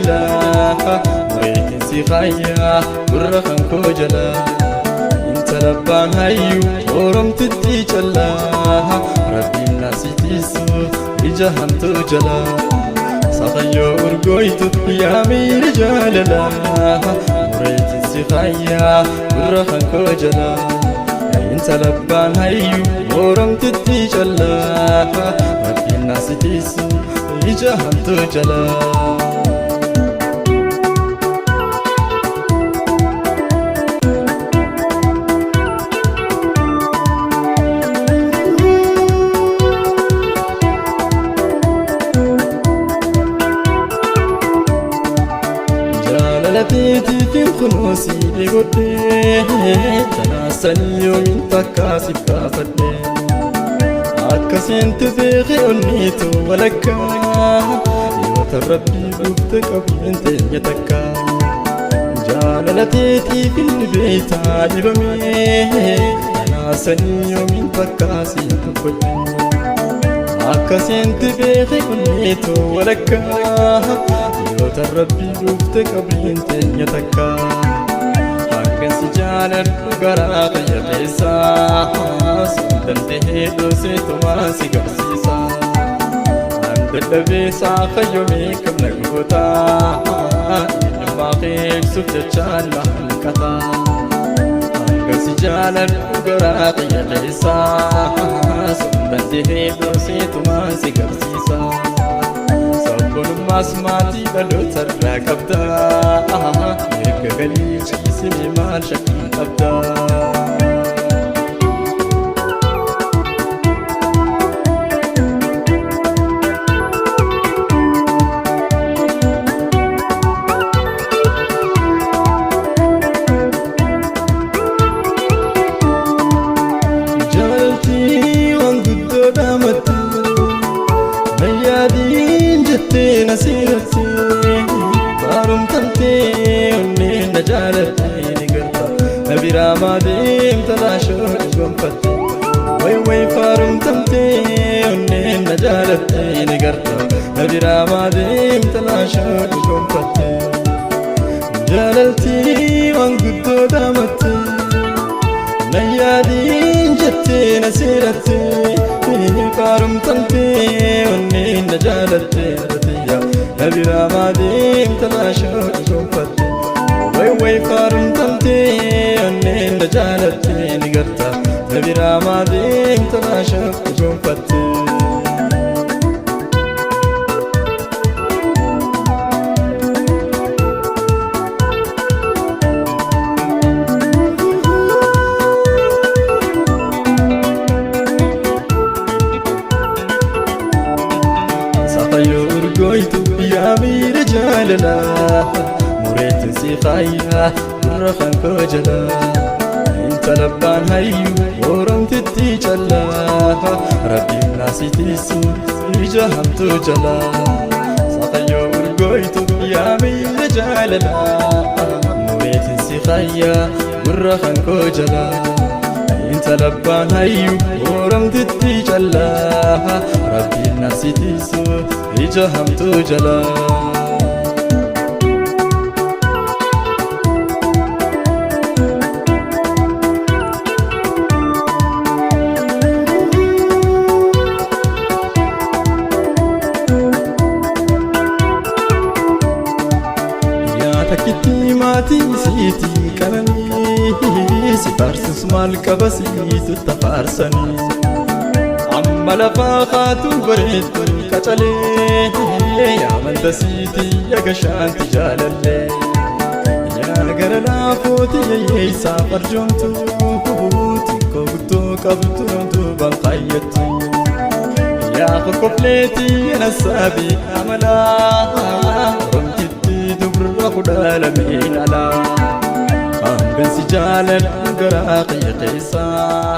jaalalaa mureetiin si faayyaa gurra kan koo jalaa intala abbaan hayyuu oromtitti callaa rabbiin naasitiisu ija hamtuu jalaa sakayyoo urgooytu yaa miira jaalalaa mureetiin si faayyaa gurra kan koo jalaa intala abbaan hayyuu oromtitti callaa rabbiin naasitiisu ija hamtuu jalaa. Jaalala teetiifin kunuunsii dheebodhee tanaasan yoomiin takkaa si baafadhee akka seentu beekee onniitu walakkaa yoo tarrabbii dhufte qabiin teenya takka jaalala teetiifin ni beektaa dhibamee tanaasan yoomiin takkaa si dubbadhee akka seenti beekee onniitu walakkaa yoo tarrabbii dhufte qabiin teenya takka hanga si jaaladhu garaa kiyya keessaa sun dandahee dhoseetumaa si garsiisa an dadhabeessaa fayyomee qabna gootaa eenyummaa kee ibsuuf jechaan na hanqata hanga si jaaladhu garaa kiyya keessaa sun dandahee dhoseetumaa si garsiisa sabboonummaas maatii dhaloota irraa qabda erga galii ciisimee maal shakkii qabda. Jaalaltii waan guddoo dhaamatti Nayyaadiin jettee na seeratte Faarumtamtee onneen na jaalatte ni garta Na biraa maa deemta laashoo gonfatte Way way faarumtamtee onneen na jaalatte ni garta Na biraa maa deemta laashoo gonfatte Jaalaltii waan guddoo dhaamatte Nayyaadiin jettee na seeratte faarumtamtee onneen na jaalatte na biraa maa deemta laashoo gonfatte way way faarumtamtee onneen na jaalatte ni garta na biraa maa deemta laashoo gonfatte. Sakayyoo urgooytu yaa miira jaalalaa mureetiin si faayyaa gurra kan koo jalaa intala abbaan hayyuu oromtitti callaa rabbiin naasitiisu ija hamtuu jalaa sakayyoo urgooytu yaa miira jaalalaa mureetiin si faayyaa gurra kan koo jalaa intala abbaan hayyuu oromtitti callaa rabbiin naasitiisu ija hamtuu jalaa. Yaa takkitti maatii isiitiin qananii si faarsus maal qaba siitu tafaarsanii amma lafaa kaatu bareeddu qacalee yaa maldasiitii yaa gashaanti jaalallee yaa gara laafooti yayyeessaa farjoomtu xiqqoo guddoo qabdu duubaan kaayyattu yaa kokkofleetii nasaabii amalaa oromtitti dubra kudha lameen alaa hangan si jaaladhu garaa kiyya keessaa.